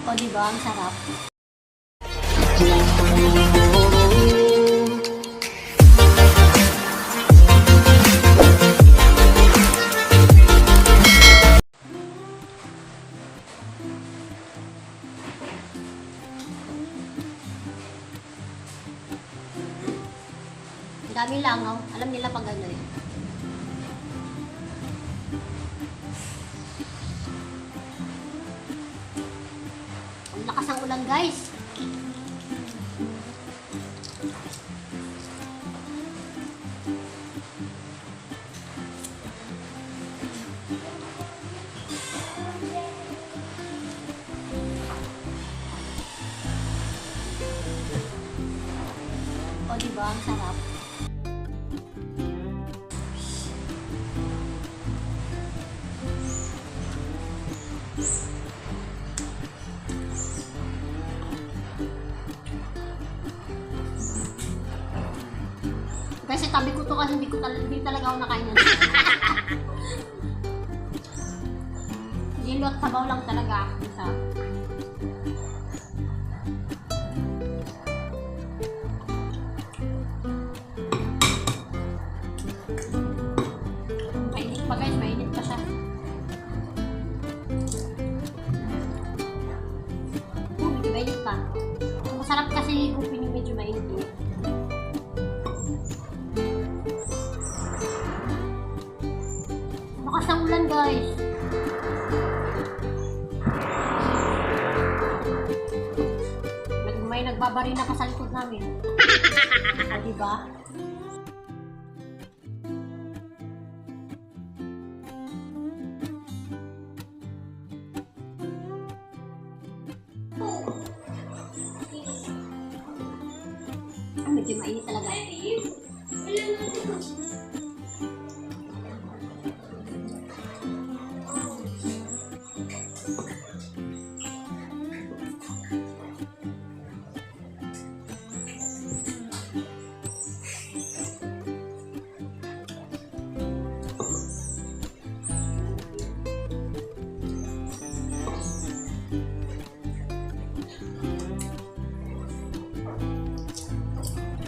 O, di ba? Ang sarap. Ang dami langaw. Alam nila pag ano eh. Ang lakas ng ulan, guys. O, di ba? Ang sarap. Guys, tabi ko to kasi hindi talaga ako nakain yan. Yelo at sabaw lang talaga. Isa. Mainit pa, guys, mainit pa siya. Oh, medyo mainit pa. Masarap kasi higupin yung medyo mainit eh. Lakas ng ulan, guys. May nagbabari na pa sa likod namin. O, diba? Ah, medyo mainit talaga.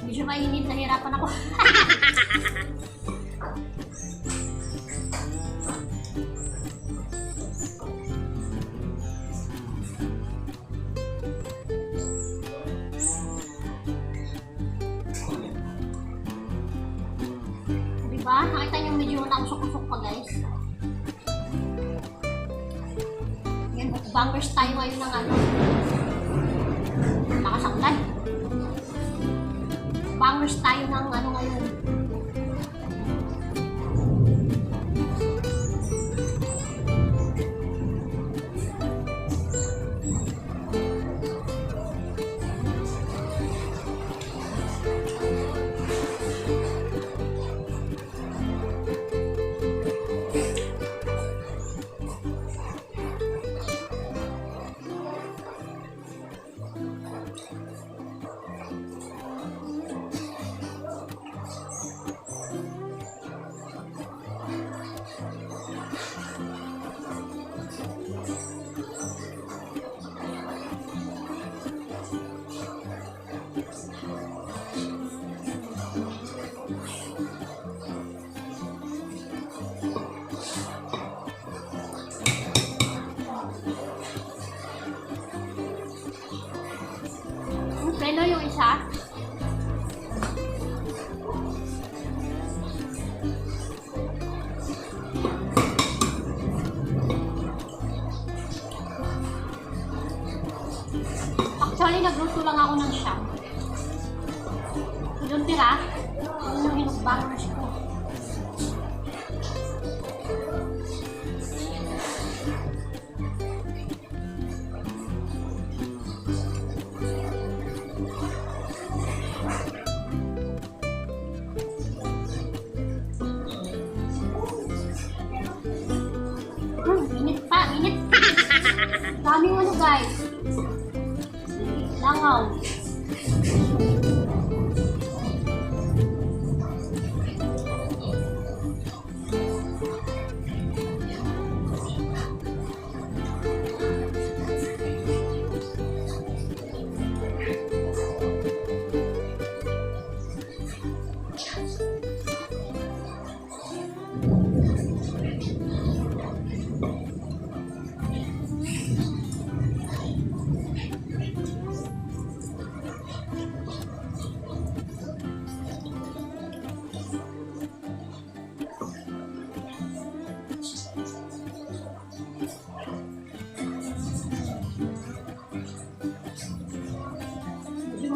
Medyo mainit, nahirapan ako. Diba? Nakita niyo medyo nausok-usok pa, guys. Yan, mukbangers tayo ngayon ng ano. Lakas ang ulan. Bangers tayo ng ano ngayon. Yung preno yung isa. Actually, nagluto lang ako ng siyam. Yung tira, yun yung hinukbangers ko. Init pa, init. Daming ano, guys. Langaw.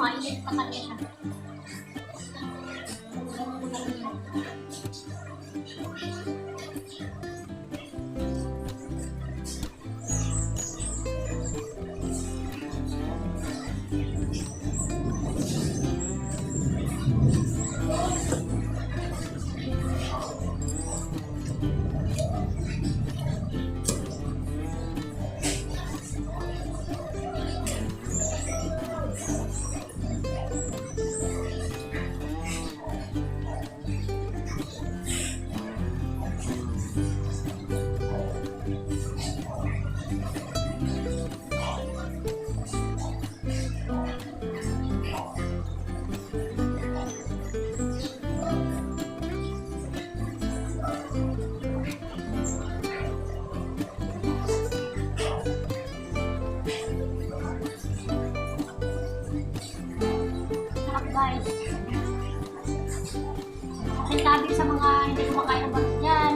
Mainit pa talaga siya. Ganun ko na lang siya. Sarap, guys. Sabi sa mga hindi kumakain ng balot dyan.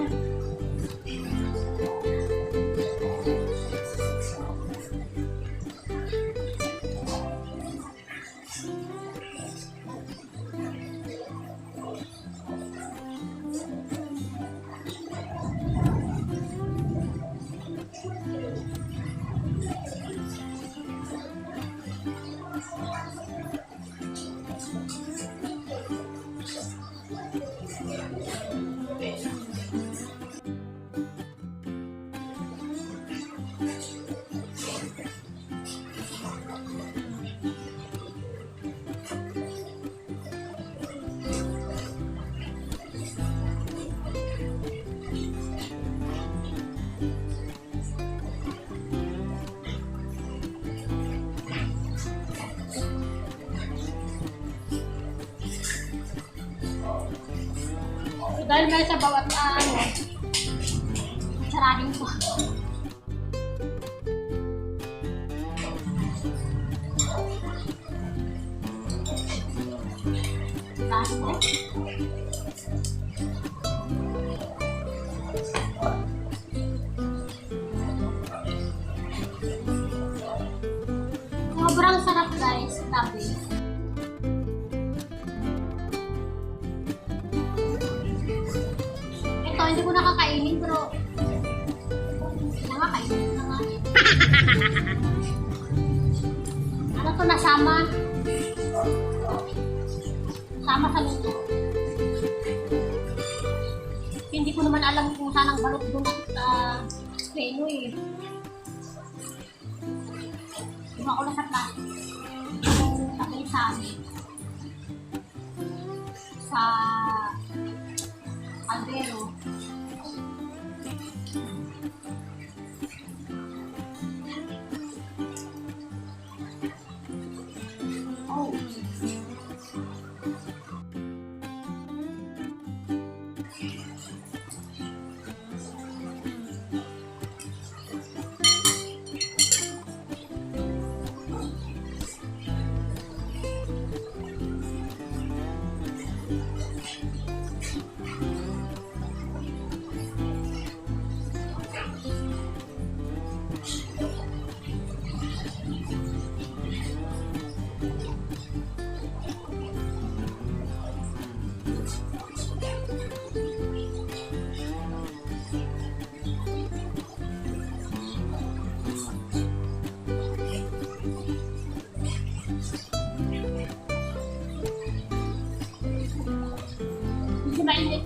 So, dahil may sa bawat ano, sarahin ko. Sarahin ko. Sobrang sarap, guys. Grabe. Ito, hindi ko nakakainin, pero nakakainin ko na nga eh. Ano to, nasama? Sama sa luto. Hindi ko naman alam kung saan ang balot doon at peno eh. Iba ko lang sa plastic. Yung sakay sa kaldero. Oh. Medyo mainit.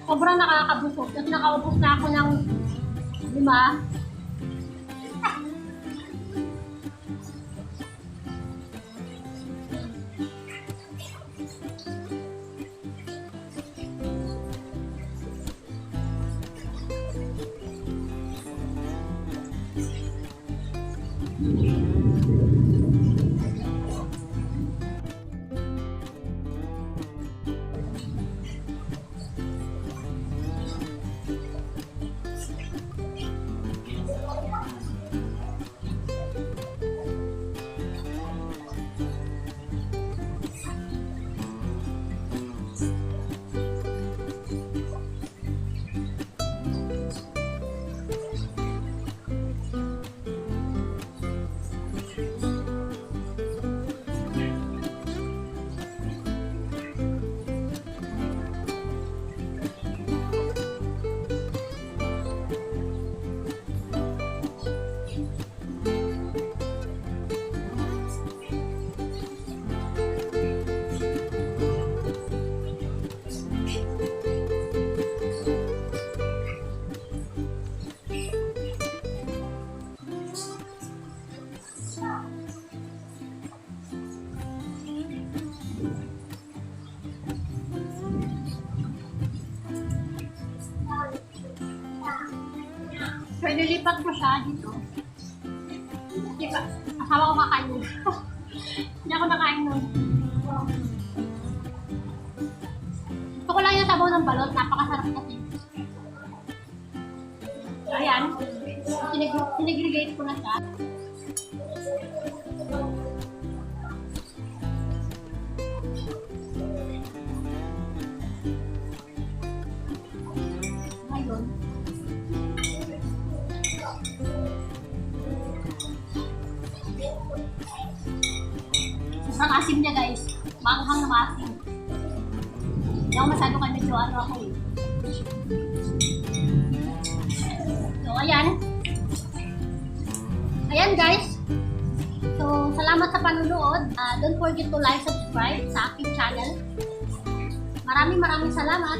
Sobrang nakakabusog. Kasi nakaubos na ako ng 5. So, ililipat ko siya dito. Kasi asawa ko kakain nun. Hindi ako nakain nun. Gusto ko lang yung sabaw ng balot. Napakasarap kasi. So, ayan. Sinegregate ko na siya. Ngayon, sobrang asim niya, guys. Maanghang na maasim. Hindi ako masyado kayo, medyo ano ako eh. So, ayan. Ayan, guys. So, salamat sa panunood. Don't forget to like, subscribe sa aking channel. Maraming maraming salamat.